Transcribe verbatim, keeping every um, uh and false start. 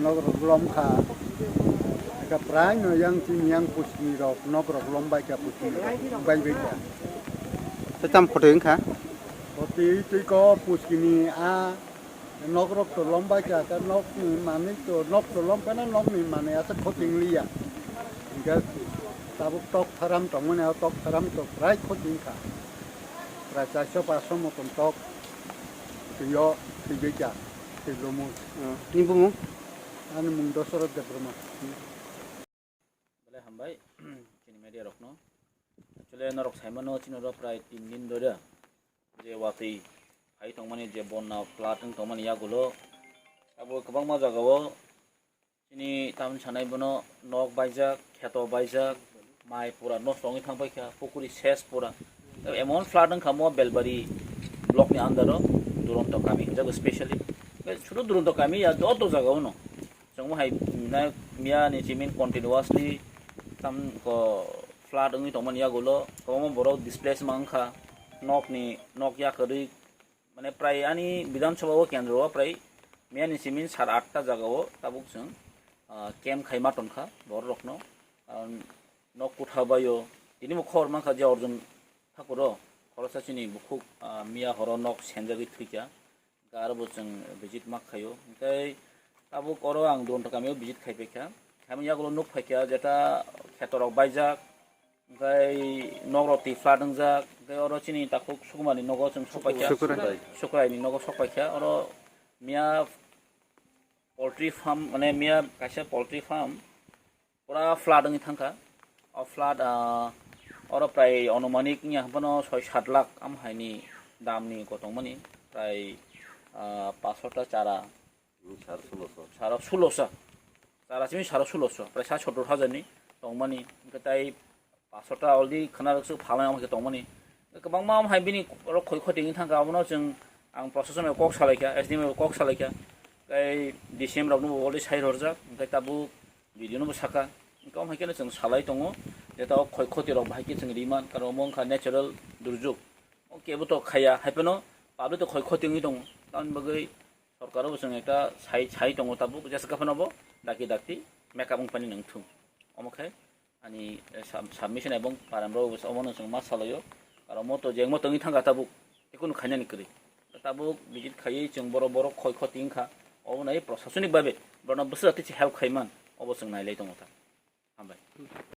Nok rok lom kha. Eka prai no yang chini yang puskini rok nok rok lom bai kha, puskini rok bai bai kha. Tei tam khotoi wngkha? Khotoi tei ko puskini a nok rok to lom bai kha, ka nok ni manwi to nok to lom phano nok ni manwi aswk khotoi wng liya. Hingke tabuk tok tharam tongmani o tok tharam to prai khotoi wngkha. Prai charso paso motom tok twi o thwi bai kha, thwi lumu. Ni bumung? Ani mung Dosoroth Debbarma. Belai hambai chini media rokno. Actually norok saimano chini oro prai tin din dore je watwi phai tongmani, je bonna flood wng tongmani yagulo abo kwbangma jagao chini tamni sanai bono nok baijak, kheto baijak, mai pura nosto wngwi thangpaikha, pukuri ses pura. Emon flood wngkha mo Belbari block ni under o Duronto kami hinjago specially. Sudu Duronto kami ya joto jagao no. Chwng bo hai na miya ni chimin continuously tam ko flood wngwi tongmani yagulo kwbangma borok displace ma wngkha, nok ni nok yakarwi, mane prai ani Bidhan Sabha o kendro o prai miya ni chimin sar atta jaga o tabuk chwng, ah, camp khai ma tongkha borok rokno, ah, nok kutha bai o tini bo khobor mankha je Arjun Thakur o khoroksa chini bukhuk, ah, miya horo nok senjagwi thwikha. Hwnkhe aro bo chwng visit ma khaio. Hwnkhe tabuk oro ang Duronto kamio visit khai paikha. Khaimani yagulo nuk phaikha jeta khetorok baijak, hwnkhe nokrok twi flood wngjak, hwnkhe oro chini takhuk Sukumar ni nogo chwng sok paikha. Sukurai. Sukurai ni nogo sok paikha. Oro miya poultry farm, mane miya kaisa poultry farm, pura flood wngwi thangkha. O flood, ah, oro prai onumanik wngya hwnphano soi sat lakh am haini damni kotongmani, prai, ah, paso ta chara. Hmm, sar suloso. Saro suloso. Chara simi saro suloso, prai sa sottor hajar ni tongmani. Hwnkhe tai paso ta already khna rwkse phalnai, omo khe tongmani. Kwbangma am hai bini oro khoi khoti wngwi thangkha, abono chwng ang proshashan bai kok salaikha, S D M bai kok salaikha. Tei D C M rokno bo already sai rwjak, hwnkhe tabuk video no bo saka. Hwnkhe omo hai kheno chwng salai tongo, jeta o khoi khoti rok bahai khe chwng riman, karon omo wngkha natural durjok. O kebo to khaiya, hai phano public to khoi khoti wngwi tongo. Tamoni bagwi sorkar o bo chwng ekta sai, sai tongo tabuk, jesa khe phano bo dakti dakti make up wng phani nang thung. Omo khe ani, eh, sub-, submission ebong param rok omo no chwng ma salaio. Aro omo to jengmo tongwi thangkha tabuk, tei kunu khainani kwrwi. Tabuk visit khaiwi chwng borok, borok khoi khoti wngkha. Obo nai proshashanik babe borokno bwswk tei help khaiman, obo chwng nailai tongo ta. Hambai.